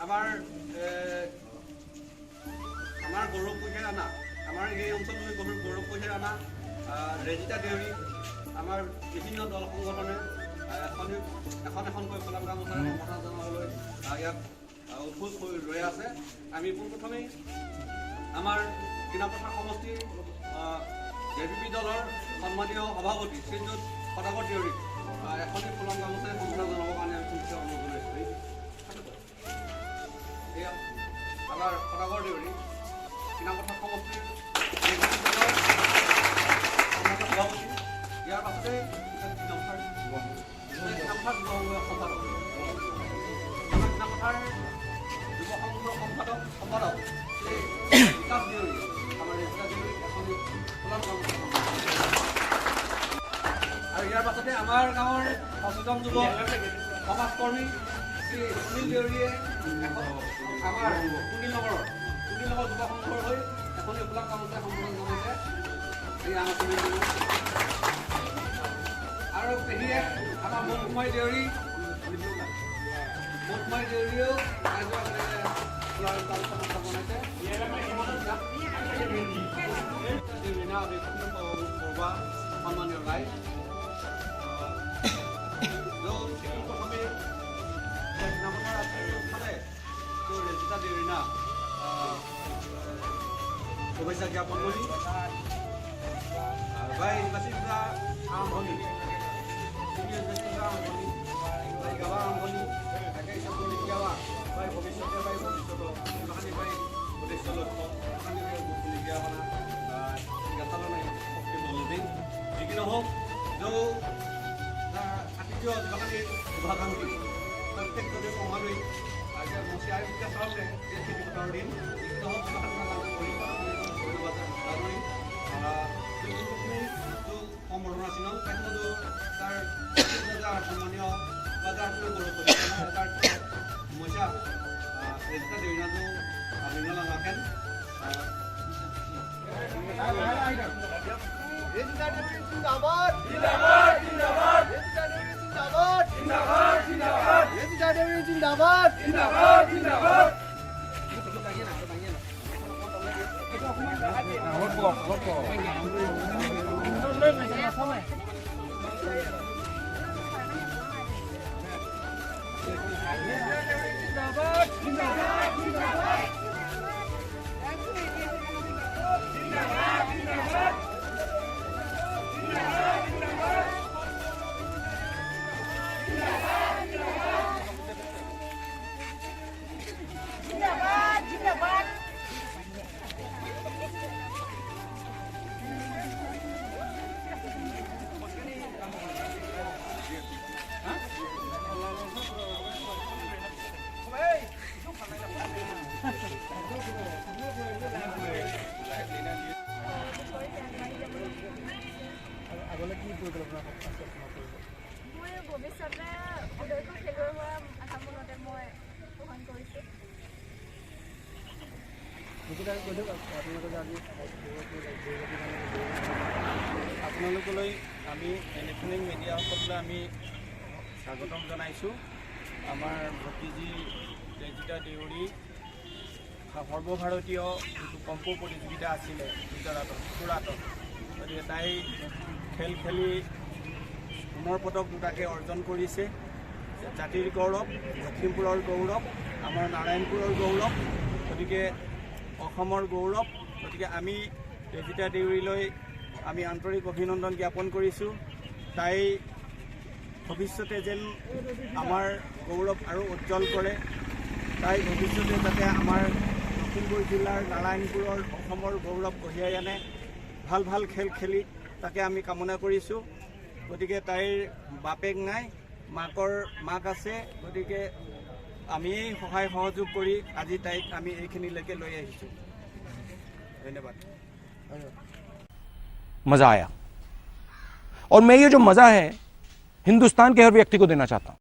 আমাৰ আমাৰ গৌৰৱ কঢ়িয়াই অনা, আমাৰ এই অঞ্চললৈ গৌৰৱ গৌৰৱ কঢ়িয়াই অনা ৰেজিতা দেউৰী, আমাৰ বিভিন্ন দল সংগঠনে এখন এখন এখনকৈ ফুলাম গামোচাৰে সম্বৰ্ধনা জনাবলৈ ইয়াত উৎসুক হৈ ৰৈ আছে। আমি পোনপ্ৰথমেই আমাৰ কিনাপথাৰ সমষ্টিৰ জেপিপি দলৰ সন্মানীয় সভাপতি শ্ৰীযুত সদাগৰ দেউৰীক এখনি ফুলাম গামোচাৰে সম্বৰ্ধনা জনাবৰ কাৰণে আমি পুনঃ অনুৰোধ জনাইছোঁ। এয়া আমাৰ সদাগৰ দেউৰী, কিনাপথাৰ সমষ্টিৰ জেপিপি দলৰ সন্মানীয় সভাপতি। ইয়াৰ পাছতে কিনাপথাৰ কিনাপথাৰ যুৱ সংঘৰ সম্পাদক, আমাৰ কিনাপথাৰ যুৱ সংঘৰ সম্পাদক শ্ৰী বিকাশ দেউৰী, আমাৰ ৰেজিতা দেউৰীক এখনি ফুলাম গামোচা। আৰু ইয়াৰ পাছতে আমাৰ গাঁৱৰ সচেতন যুৱক, সমাজকৰ্মী শ্ৰী সুনীল দেউৰীয়ে এখন আমাৰ সুনীল নগৰ যুৱ সংঘৰ হৈ এখনি ফুলাম গামোচা সম্বোধন জনাইছে। এই আমাৰ সুনীল দেউৰী। আৰু পেহীয়ে আমাৰ মনকুমাৰী দেউৰী, মনকুমাৰী দেউৰীয়েও ৰাইজৰ ফুলাম গামোচা বনাইছে। দেউৰী না বৰুৱা, সন্মানীয় ৰাইজ, প্ৰথমে নামথাৰ ফালে ৰেজিতা দেউৰীনা শুভেচ্ছা জ্ঞাপন কৰি বাই বাচিবা আৰম্ভণি আৰম্ভণি বাই গাবা আৰম্ভণি তাকে হিচাপ কেতিয়াবা বাই ভৱিষ্যতে বাই ভৱিষ্যত বাই উদ্দেশ্য লক্ষ্য শক্তি বল। যি কি নহওক, যৌ আতিথ্য যিমানখিনি শুভাকাংক্ষী প্ৰত্যেকজনে কমালৈ এতিয়া চাওঁতে যে খেতি পথাৰৰ দিন, যি কি নহওক, ধন্যবাদ। সম্বৰ্ধনা চিহ্ন তাৰ সন্মানীয় বাজাৰ তাৰ মজা ৰেজিতা দেউৰীনাজো অভিনন্দন ৰাখেন। ৰেজিতা দেউৰী জিন্দাবাদ, জিন্দাবাদ, জিন্দাবাদ। ৰেজিতা দেউৰী জিন্দাবাদ, জিন্দাবাদ, জিন্দাবাদ। ৰেজিতা দেউৰী জিন্দাবাদ, জিন্দাবাদ, জিন্দাবাদ। জিন্দাবাদ, জিন্দাবাদ, জিন্দাবাদ। জিন্দাবাদ, জিন্দাবাদ, জিন্দাবাদ। জিন্দাবাদ, জিন্দাবাদ। আগলৈ কি পৰিকল্পনা আছে আপোনাৰ কৰিব? মই ভৱিষ্যতে সুদক্ষ খেলুৱৈ হোৱাৰ আশা মনতে মই গ্ৰহণ কৰিছোঁ। কৈ দিয়ক আপোনালোকে যে আজি আপোনালোকলৈ আমি ইলেক্ট্ৰনিক মিডিয়াসকললৈ আমি স্বাগতম জনাইছোঁ। আমাৰ ভতিজী ৰেজিতা দেউৰী সৰ্বভাৰতীয় যিটো কম্পু প্ৰতিযোগিতা আছিলে গুজৰাটত, চুৰাটত, গতিকে তাই খেল খেলি সোণৰ পদক দুটাকে অৰ্জন কৰিছে। জাতিৰ গৌৰৱ, লখিমপুৰৰ গৌৰৱ, আমাৰ নাৰায়ণপুৰৰ গৌৰৱ, গতিকে অসমৰ গৌৰৱ। গতিকে আমি ৰেজিতা দেউৰীলৈ আমি আন্তৰিক অভিনন্দন জ্ঞাপন কৰিছোঁ। তাই ভৱিষ্যতে যেন আমাৰ গৌৰৱ আৰু উজ্জ্বল কৰে, তাই ভৱিষ্যতে যাতে আমাৰ লখিমপুৰ জিলাৰ, নাৰায়ণপুৰৰ, অসমৰ গৌৰৱ কঢ়িয়াই আনে ভাল ভাল খেল খেলি, তাকে আমি কামনা কৰিছোঁ। গতিকে তাইৰ বাপেক নাই, মাক আছে। গতিকে আমিয়েই সহায় সহযোগ কৰি আজি তাইক আমি এইখিনিলৈকে লৈ আহিছোঁ। ধন্যবাদ। मजा आया और मैं ये जो मजा है, हिंदुस्तान के हर व्यक्ति को देना चाहता हूं।